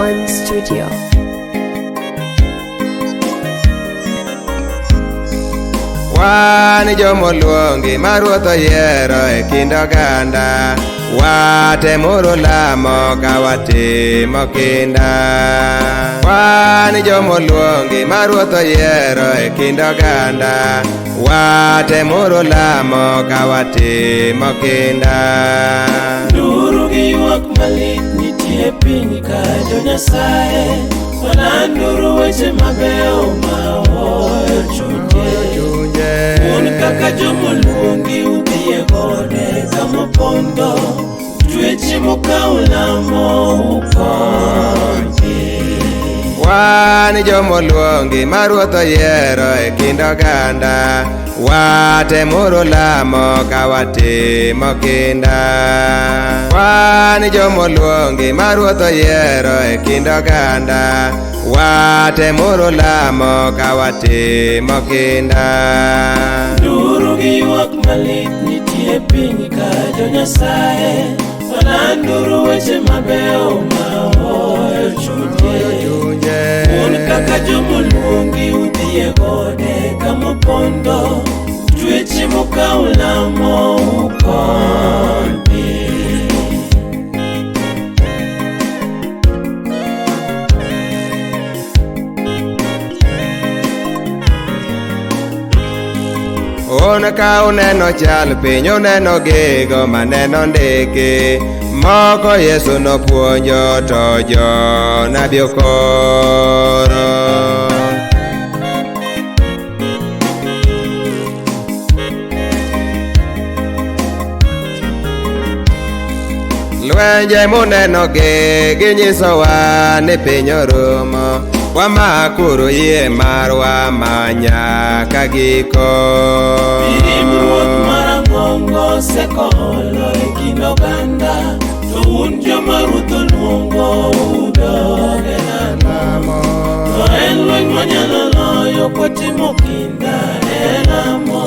One Studio. Wan jomoluongi ma Ruoth oyiero e kind oganda, watemuru lamo ka watimo kinda. Wan jomoluongi ma Ruoth oyiero e kind oganda, watemuru lamo ka watimo kinda. Nduru gi ywak malit nitie piny ka jo Nyasaye walanduru weche mabeyo ma hoyo chunje. Chunje. Un kaka jomoluongi udhi e gode kamopondo, utwe chiemo ka ulamo ukonygi. Wan jomoluongi ma Ruoth oyiero e kind oganda, watemuru lamo ka watimo kinda. Wan jomoluongi ma Ruoth oyiero e kind oganda, watemuru lamo ka watimo kinda. Nduru gi ywak malit nitie piny ka jo Nyasaye walanduru weche mabeyo ma hoyo chunje. Chunje. Un kaka jomoluongi udhi e gode kamopondo, utwe chiemo ka ulamo ukonygi. Un ka uneno chal piny uneno gigo maneno ndiki moko Yesu nopuonjo to jonabi okoro. Lwenje munenogi ginyisowa ni piny orumo, wamakuru yie marwa ma nyaka giko. Mirimb Ruoth marang'ongo osekoolo e kind oganda, to un joma Ruoth oluongo udog e lamo. To en lweny mwanyalo loyo kwatimo kinda e lamo,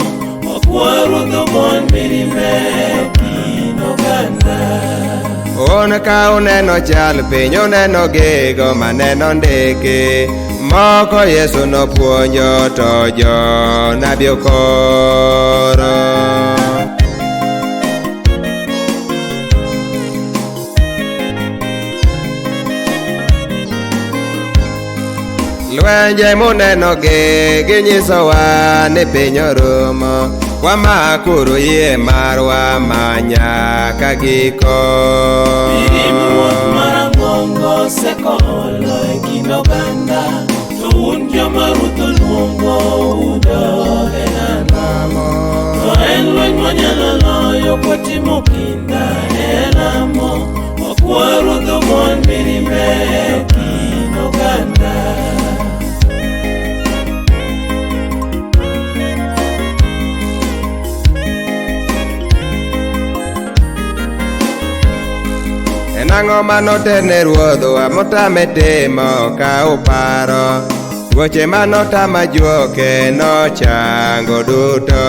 wakwa Ruoth ogony mirimbe e kind oganda. Un ka uneno chal piny uneno gigo maneno ndiki moko Yesu nopuonjo to jonabi okoro. Lwenje munenogi ginyisowa ni piny orumo, wamakuru yie marwa ma nyaka giko. Mirimb Ruoth marang'ongo osekoolo e kind oganda, to un joma Ruoth oluongo udog e lamo. To en lweny mwanyalo loyo kwatimo kinda e lamo, wakwa Ruoth ogony mirimbe e kind oganda. En ang'o manoterne ruodhwa motame timo ka uparo? Tuoche manotama ajuoke nochango duto.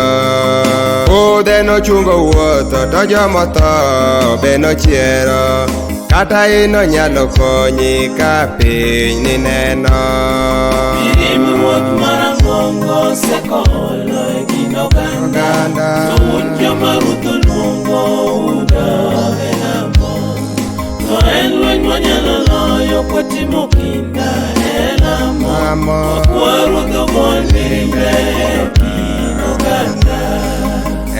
Pudhe nochungo wuotho to jomotho be nochiero. Kata in onyalo konyi ka piny ni neno. Mirimb Ruoth marang'ongo osekoolo e kind oganda, Oganda. to un joma Ruoth oluongo udog e lamo. To en lweny mwanyalo loyo kwatimo kinda e lamo, Lamo. wakwa Ruoth ogony mirimbe e kind oganda.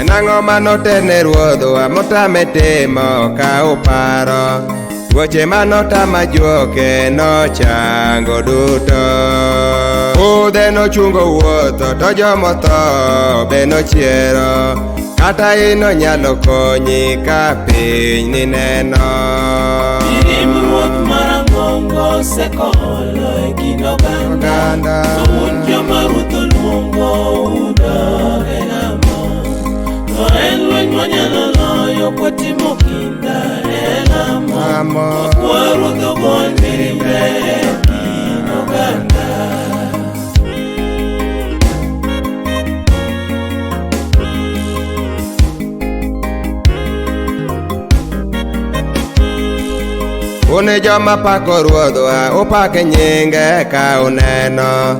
En ang'o manoterne ruodhwa motame timo ka uparo? Tuoche manotama ajuoke nochango duto. Pudhe nochungo wuotho to jomotho be nochiero. Kata in onyalo konyi ka piny ni neno. Mirimb Ruoth marang'ongo osekoolo e kind oganda, Oganda. to un joma Ruoth oluongo udog e lamo. To en lweny mwanyalo loyo kwatimo kinda e lamo, Lamo. wakwa Ruoth ogony mirimbe e kind oganda. Un joma pako ruodhwa, upake nyinge ka uneno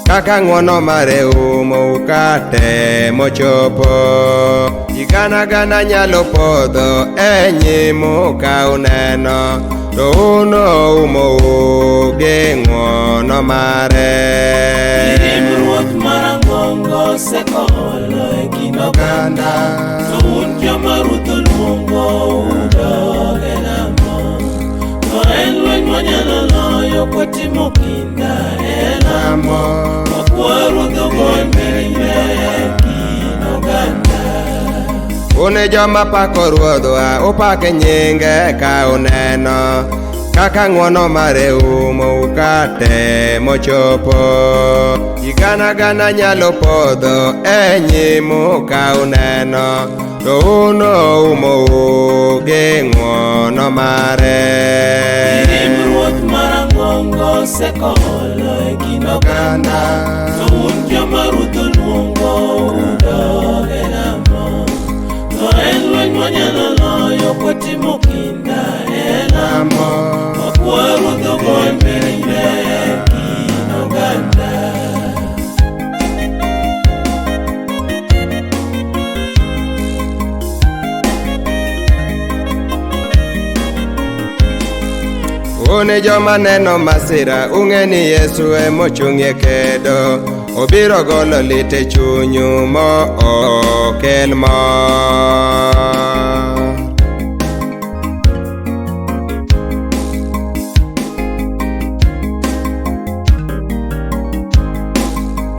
kaka ng'wono mare umou ka temo chopo. Ji gana gana nyalo podho e nyimu ka uneno, to un oumou gi ng'wono mare. Mirimb ruoth marang'ongo osekolo e kind oganda, to un joma ruoth oluongo udog e lamo. To en lweny mwanyalo loyo kwatimo kinda e lamo. Wakwa ruoth ogony mirimbe e kind oganda. Un joma pako ruodhwa, upake nyinge ka uneno kaka ng'wono mare umou ka temo chopo. Ji gana gana nyalo podho e nyimu ka uneno, to un oumou gi ng'wono mare. Mirimb ruoth marang'ongo osekolo e kind oganda, to un joma ruoth oluongo udog e lamo. To en lweny mwanyalo loyo kwatimo kinda e lamo. Wakwa ruoth ogony mirimbe e kind oganda. Un joma neno masira, ung'e ni Yesu emochung'ie kedo. Obiro golo lit e chunyu mo okel mor.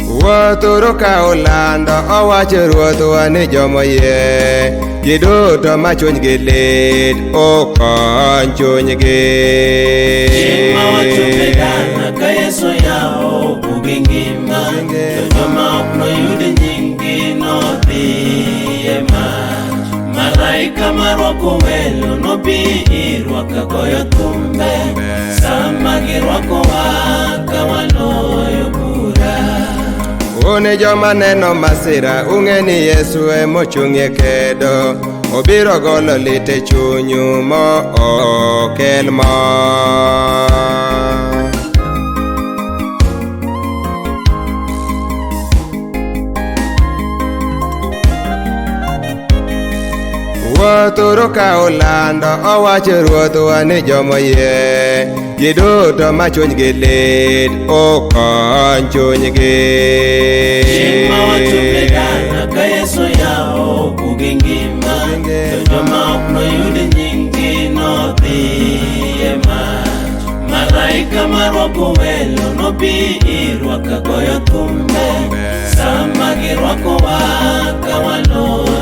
Wuothuru ka ulando, owacho ruodhwa ni jomoyie. Ji duto ma chunygi lit, okony chunygi. Chieng' ma wachope dala ka Yesu yawo buge ngima, to joma ok noyud nyinggi nodhi e mach. Malaika marwako welo nobi irwa ka goyo thumbe, sama girwakowa ka waloyo bura. Un joma neno masira, ung'e ni Yesu emochung'ie kedo. Obiro golo lit e chunyu mo okel mor. Wuothuru ka ulando, owacho ruodhwa ni jomoyie. Ji duto ma chunygi lit, okony chunygi. Chieng' ma wachope dala ka Yesu yawo buge ngima, to joma ok noyud nyinggi nodhi e mach. Malaika marwako welo nobi irwa ka goyo thumbe, sama girwakowa ka waloyo